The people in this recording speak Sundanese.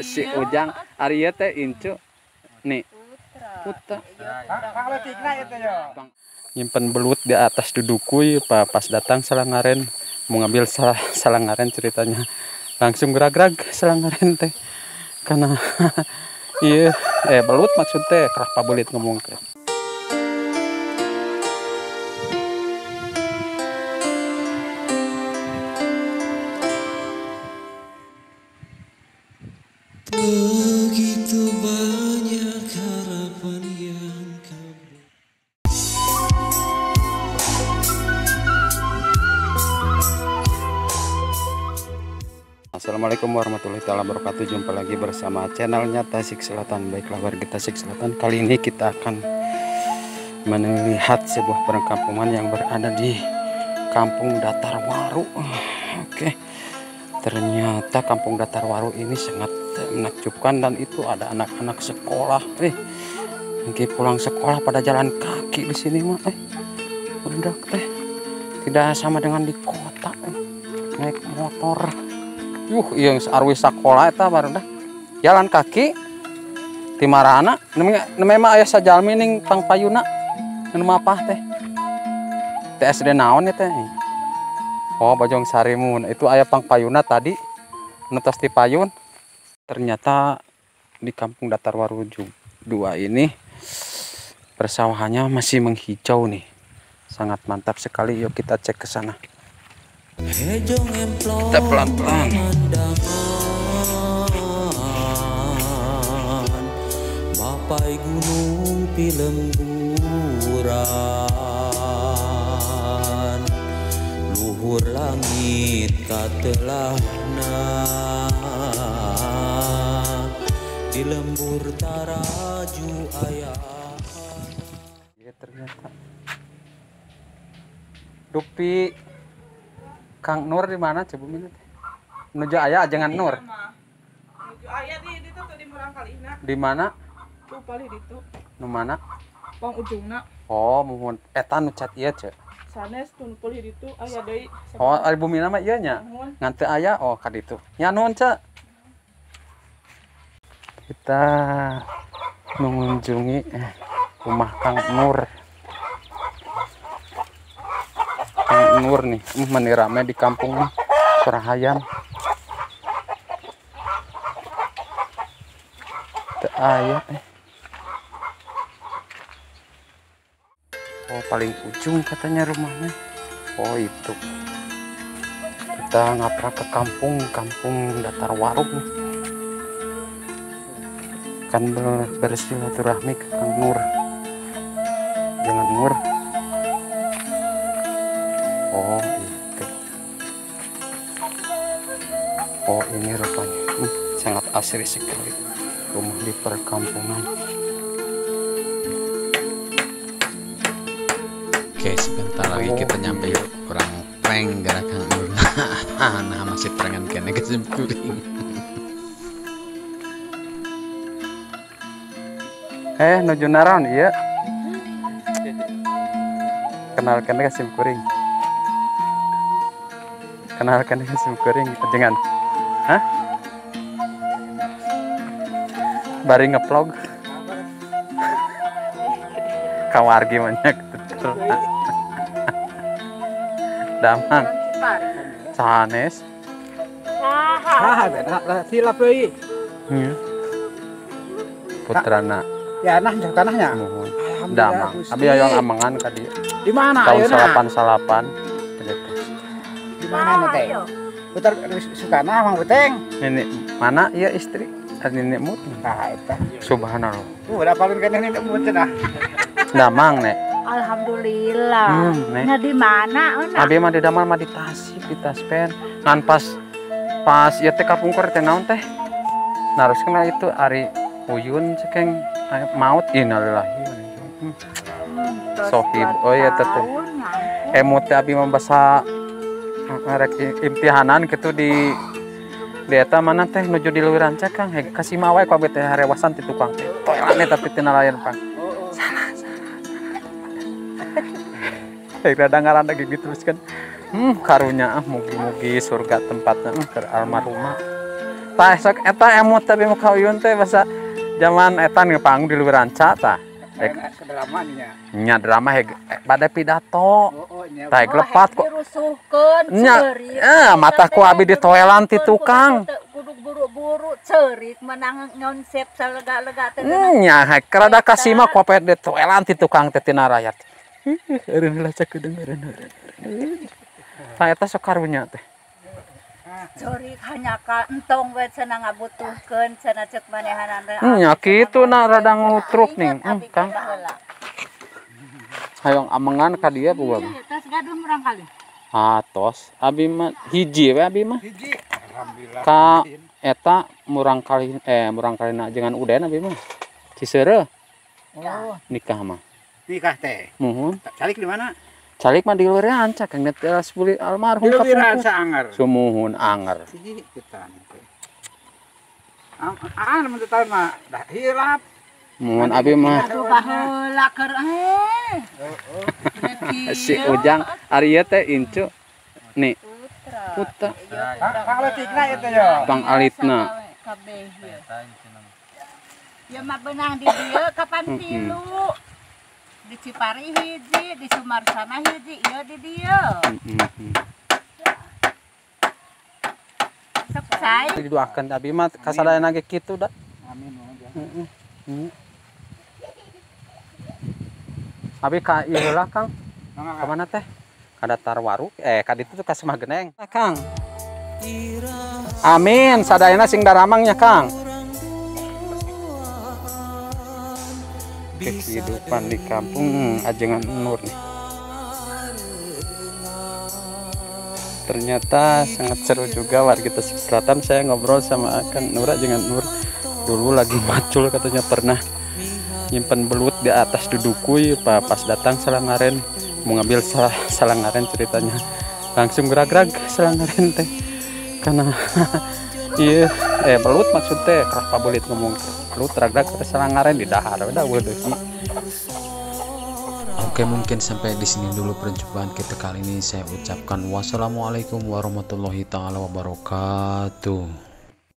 Si Ujang ari ieu teh incu nih putra. Nyimpen belut di atas dudukui pas datang salangaren mau ngambil salangaren ceritanya langsung gerag-gerag salangaren teh karena iya belut maksud teh kerah pabelit ngomong ke. Begitu banyak harapan yang kau. Assalamualaikum warahmatullahi wabarakatuh. Jumpa lagi bersama channelnya Tasik Selatan. Baiklah warga Tasik Selatan, kali ini kita akan melihat sebuah perkampungan yang berada di Kampung Datar Waru. Oke, ternyata Kampung Datar Waru ini sangat menakjubkan dan itu ada anak-anak sekolah. Lagi pulang sekolah pada jalan kaki di sini mah. Udah teh tidak sama dengan di kota, naik motor. Yuh, yang arwih sekolah eta baru dah jalan kaki ti marana. Nembe mah aya sajalmi ning pangpayuna nu mapah teh. TSD naon ya teh? Oh, Bojong Sarimun. Itu aya pangpayuna tadi nu tos ti payun. Ternyata di Kampung Datar Waru 2 ini persawahannya masih menghijau nih. Sangat mantap sekali. Yuk kita cek ke sana. Kita pelan-pelan. Mapai gunung pilemburan, luhur langit katelahna, di lembur taraju ayah. Ya, ternyata Dupi Kang Nur di mana coba minat? Nuju ayah jangan Nur. Nuju ayah di itu tuh di Murangkalihna. Di mana? Tuh palih ditu. Nu mana? Pang ujungna. Oh, muhun eta nu cat ieu ce. Sanes tuh nu palih ditu aya deui. Oh, ari bumina mah ieu nya. Ngan teu aya oh ka ditu. Nya nuhun ce. Kita mengunjungi rumah Kang Nur. Kang Nur nih, meni rame di kampung nih, suara hayam. Teu aya. Oh, paling ujung katanya rumahnya. Oh, itu. Kita ngaprak ke kampung Datar Waru nih. Kan bersilaturahmi ke Kang Nur. Jangan Nur. Oh, itu. Oh, ini rupanya. Sangat asri sekali rumah di perkampungan. Oke, sebentar lagi kita nyampe kurang prank gara Kang Nur. Nah, masih prangan kene kesimpuling. Nuju naon ieu? Kenalkan ke sim kuring. Kenalkan ke sim kuring jangan. Hah? Bari ngevlog. Kawargi banyak betul. Damang. Sanes. Ah, silap euy. Putrana. Ya, nah tanahnya. Damang. Abi ayo amangan ka dieu. Di mana tahun 88 gitu. Di mana teh? Putar Sukana Mang Buteng. Nenek mana iya istri? Nenek mut. Nah, eta. Subhanallah. Udah palun kan nenek mut cenah. Damang, Nek. Alhamdulillah. Nah, di mana? Abi mah di damar mah di Tasik, di Taspen. Ngan pas ieu teh kapungkur teh naon teh? Naroskeun itu ari Uyun cekeng maut innalillahi. Sohib. Oh iya teteh. Emut teh abi mah basa rek imtihanan gitu di eta mana teh nuju di Leuwi Rancak Kang. Kasih mah wae ku abi teh harewasan ti tukang teh. Toelane tapi tina lain Pang. Salah. Rada ngaranda gitu terus kan. Karunya mugi-mugi surga tempatna keur almarhumah. Tah sok eta emut tapi mu ka Uyun teh basa zaman eta ngepanggung di luar ranca tah. Drama nya. Nya drama bade pidato. Tah lepat kok dirusuhkeun ceurik. Mata ku abi ditoelan ti tukang. Kudu buru-buru ceurik menang ngonsep salega-lega teh. Nya rada kasima ku apa ditoelan ti tukang teh tina rakyat. Eureun heula cakedeung eureun. Tah eta sok karunya teh. Ceurik hanya ka entong we cenah ngabutuhkeun cenah ceuk manehanana. Nya kitu na rada ngutruk nih, Kang. Hayang amengan ka dieu buah. Tos gaduh murang kali. Ah, tos. Abi mah hiji we abi mah. Hiji. Alhamdulillah. Ka eta murang kali murang kalina jangan Uden abi mah. Ciseureuh. Oh, nikah mah. Nikah teh. Muhun. Calik di mana? Calik mah di luar ranca Kang teras buli almarhum Di luar ranca anger. Sumuhun anger. Hiji kita teh. Ah, mun teh mah dah hilap. Muhun abi mah. Aduh baheula keur Si Ujang ari ieu teh incu nih. Putra. Pangaletikna ieu teh yo. Pangalitna. Ya mah beunang di dieu kapan tilu. Di Cipari hiji, di Sumarsana hiji, ieu di dieu. Sok sae. Didoakeun abi mah kasadayana ge kitu da. Amin. Abi ka ieu heula Kang. Ka mana teh? Ka datar waru ka ditu tuh ka Semah Geneng. Kang. Amin, sadayana sing daramang nya Kang. Kehidupan di kampung Ajengan Nur nih. Ternyata sangat seru juga warga Tasik Selatan. Saya ngobrol sama Kang Nur Ajengan Nur. Dulu lagi macul katanya pernah nyimpen belut di atas dudukui, pas datang salangaren mau ngambil salangaren ceritanya langsung gerak-gerak salangaren teh karena iya belut maksud teh kerah pabelit ngomong belut gerak-gerak ke salangaren di dahar udah deui. Oke, mungkin sampai di sini dulu perjumpaan kita kali ini. Saya ucapkan wassalamualaikum warahmatullahi taala wabarakatuh.